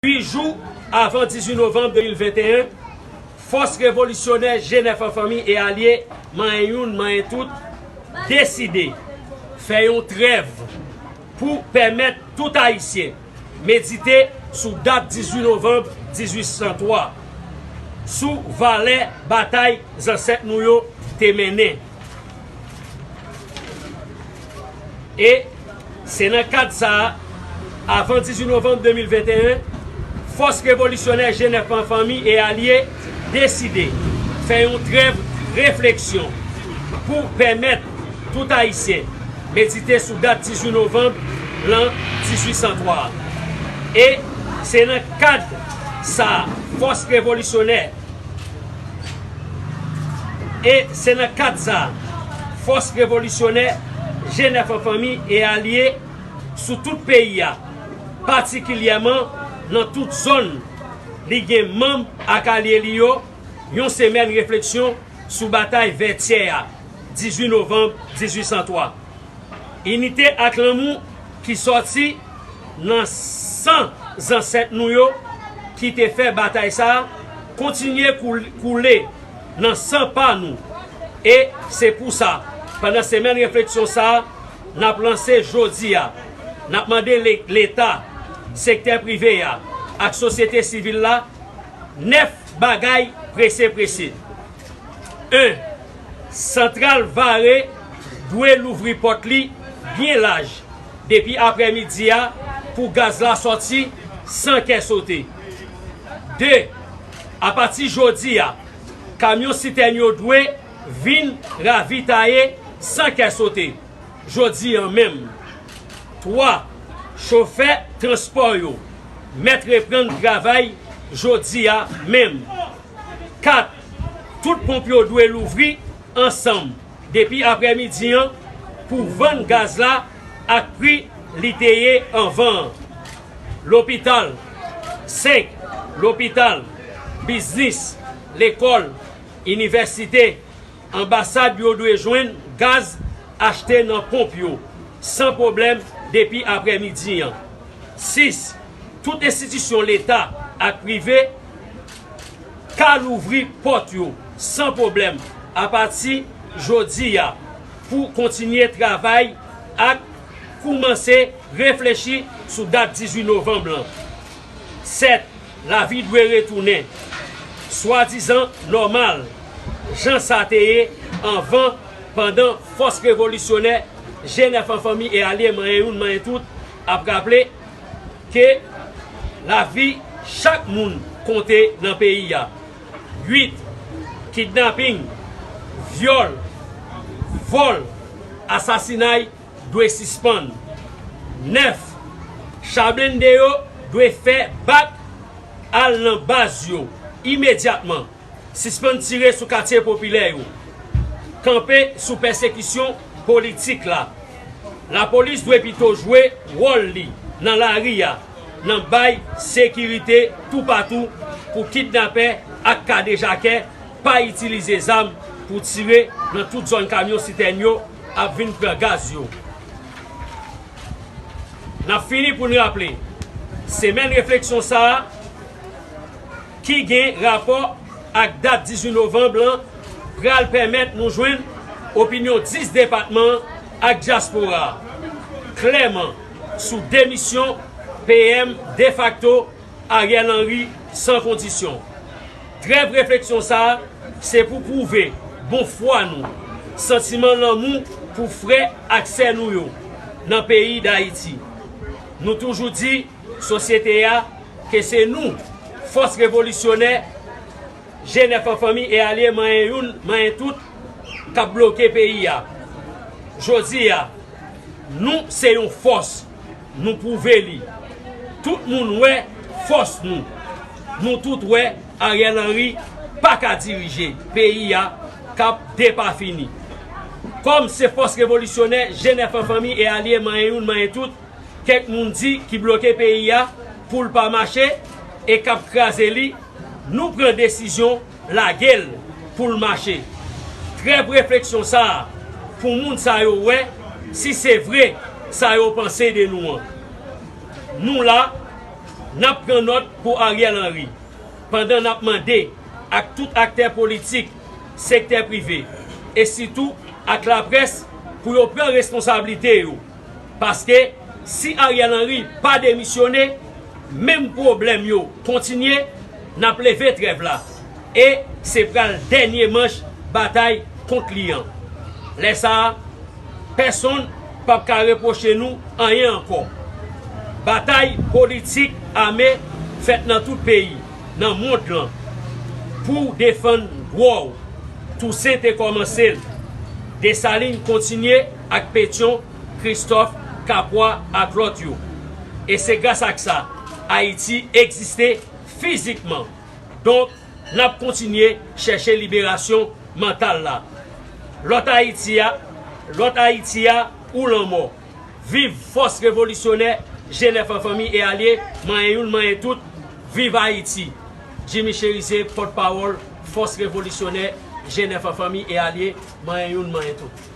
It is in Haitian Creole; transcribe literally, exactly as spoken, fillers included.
uit jou avan dizuit novanm de mil venteyen, Fòs Revolisyonè G nèf an fanmi e alye, manyen youn, manyen tout, deside fè yon trèv pou pèmèt tout Ayisyen medite sou dat dizuit novanm dizuit san twa, sou valè batay zansèt nou yo te mennen. E se nan kad sa a, avan dizuit novanm de mil venteyen, Fòs Revolisyonè G nèf an fanmi e alye deside fè yon trèv refleksyon pou pèmèt tout Ayisyen medite sou dat dizuit novanm lan dizuit san twa a. E se nan kad sa a, Fòs Revolisyonè E se nan kad sa a, Fòs Revolisyonè G nèf an fanmi e alye sou tout peyi a, patikilyèman nan tout zòn li gen manm ak alye li yo, yon semèn refleksyon sou batay Vètyè a, dizuit novanm dizuit san twa. Inite ak lanmou ki sòti nan san zansèt nou yo ki te fè batay sa a kontinye koul-, koule nan san pa nou. E se pou sa, pandan semèn refleksyon sa a, n ap lanse jodi a, n ap mande le-, Leta, sektè prive a ak sosyete sivil la nèf bagay prese prese. En, Santral Vare dwe louvri pòt li byen laj depi aprèmidi a pou gaz la sòti san kè sote. De, apati jodi a, kamyon sitèn yo dwe vin ravitaye san kè sote jodi a menm. Twa, chofè transpò yo mèt reprann travay jodi a menm. Kat, tout ponp yo dwe louvri ansanm depi aprèmidi an pou vann gaz la ak pri li te ye anvan an. Lopital, senk, lopital, biznis, lekòl, inivèsite, anbasad yo dwe jwenn gaz achte nan ponp yo san pwoblèm depi aprèmidi an. Sis, tout enstitisyon Leta ak prive ka louvri pòt yo san pwoblèm apati jodi a pou kontinye travay ak koumanse reflechi sou dat dizuit novanm lan. Sèt, lavi dwe retounen swadizan nòmal, jan sa te ye anvan, pandan Fòs Revolisyonè G nèf an fanmi e alye manyen youn manyen tout ap raple ke lavi chak moun konte nan peyi a. Uit, kidnaping, vyòl, vòl, asasinay dwe sispann. Nèf, cha blende yo dwe fè bak al nan baz yo imedyatman. Sispann tire sou katye popilè yo. Kanpe sou pèsekisyon politik la. Lapolis dwe pito jwe wòl li nan lari a, nan bay sekirite toupatou pou kidnapè ak kadejakè pa itilize zam pou tire nan tout zòn kamyon sitèn yo ap vin pran gaz yo. N ap fini pou n raple, semèn refleksyon sa a ki gen rapò ak dat dizuit novanm lan pral pèmèt nou jwenn opinyon dis depatman ak dyaspora a klèman sou demisyon P M defakto Ariel Henry san kondisyon. Trèv refleksyon sa a se pou pwouve bon fwa nou, santiman lanmou pou frè ak sè nou yo nan peyi Dayiti. Nou toujou di sosyete a ke se nou, Fòs Revolisyonè G nèf an fanmi e alye manyen youn, manyen tout, k ap bloke peyi a. Jodi a, nou se yon fòs, nou pwouve li. Tout moun wè fòs nou. Nou tout wè Ariel Henry pa ka dirije peyi a k ap depafini. Kòm se Fòs Revolisyonè G nèf an fanmi e alye manyen youn, manyen tout, kèk moun di ki bloke peyi a pou l pa mache e k ap kraze li, nou pran desizyon lage l pou l mache. Trèv refleksyon sa a pou moun sa yo wè si se vre sa yo panse de nou an. Nou la, N ap pran nòt pou Ariel Henry, pandan n ap mande ak tout aktè politik, sektè prive, e sitou ak laprès pou yo pran responsablite yo. Paske si Ariel Henry pa demisyone, menm pwoblèm yo kontinye, n ap leve trèv la. E se pral dènye manch batay kont li an. Lè sa a, pèsonn p ap ka repwoche nou anyen ankò. Batay politik ame fèt nan tout peyi, nan mond lan, pou defann dwa w. Tousen te kòmanse l. Desalin kontinye ak Petyon, Kristòf, Kapwa ak lòt yo. E se gras ak sa, Ayiti egziste fizikman. Donk, n ap kontinye chèche liberasyon mantal la. Lòt Ayiti a, lòt Ayiti a ou lanmò. Viv fòs revolisyonè G nèf an fanmi e alye, manyen youn, manyen tout. Viv Ayiti! Jimmy Chérizier, pòtpawòl fòs revolisyonè G nèf an fanmi e alye, manyen youn, manyen tout.